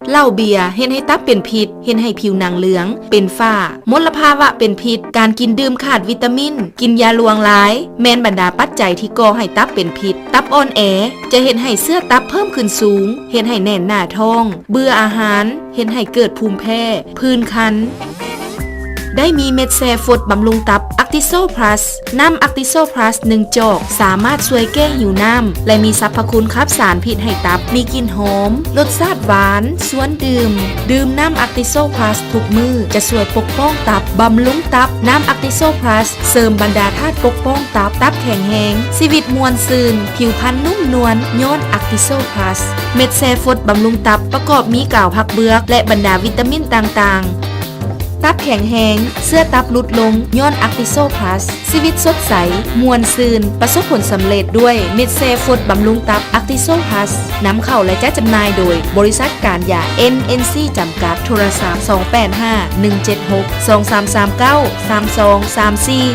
ເຫຼົ້າເບຍເຮັດໃຫ້ຕັບເປັນພິດ, ເຮັດໃຫ້ຜິວໜັງເຫຼືອງ, ເປັນຝ້າ, ມົນລະພາວະເປັນພິດ, ການກິນດື່ມຂາດວິຕາມິນ, ກິນຢາຫຼວງຫຼາຍ ແມ່ນບັນດາປັດໄຈທີ່ກໍ່ໃຫ້ຕັບເປັນພິດ. ຕັບອ່ອນແອຈະເຮັດໃຫ້ເຊື້ອຕັບເພີ່ມຂຶ້ນສູງ, ເຮັດໃຫ້ແໜ້ນໜ້າທ້ອງ, ເບື່ອອາຫານ, ເຮັດໃຫ້ເກີດພູມແພ້, ຜື່ນຄັນ. ໄດ້ມີເມັດແຊ່ຟົດບຳລຸງຕັບ Actiso Plus. ນ້ຳ Actiso Plus ໜຶ່ງຈອກ ສາມາດຊ່ວຍແກ້ຫິວນ້ຳ ແລະ ມີສັບພະຄຸນຂັບສານພິດໃຫ້ຕັບ, ມີກິ່ນຫອມ, ລົດຊາດຫວານ, ຊວນດື່ມ. ດື່ມນ້ຳ Actiso Plus ທຸກມື້ ຈະຊ່ວຍປົກປ້ອງຕັບ, ບຳລຸງຕັບ. ນ້ຳ Actiso Plus ເສີມບັນດາທາດປົກປ້ອງຕັບ, ຕັບແຂງແຮງ, ຊີວິດມ່ວນຊື່ນ, ຜິວພັນນຸ້ມນວນ ຍ້ອນ Actiso Plus. ເມັດແຊ່ຟົດບຳລຸງຕັບ ປະກອບມີກາວຜັກເບືອກ ແລະ ບັນດາວິຕາມິນຕ່າງໆ. ຕັບແຂງແຮງ, ເຊື້ອຕັບຫຼຸດລົງ ຍ້ອນ Actiso Plus. ຊີວິດສົດໃສ, ມ່ວນຊື່ນ, ປະສົບຜົນສຳເລັດດ້ວຍເມັດແຊ່ຟົດບຳລຸງຕັບ Actiso Plus. ນຳເຂົ້າ ແລະ ຈັດຈຳໜ່າຍໂດຍ ບໍລິສັດການຢາ ເອັນ ເອັນ ຊີ ຈຳກັດ. ໂທລະສັບ ສອງແປດຫ້າ ໜຶ່ງເຈັດຫົກ ສອງສາມສາມເກົ້າ ສາມສອງສາມສີ່.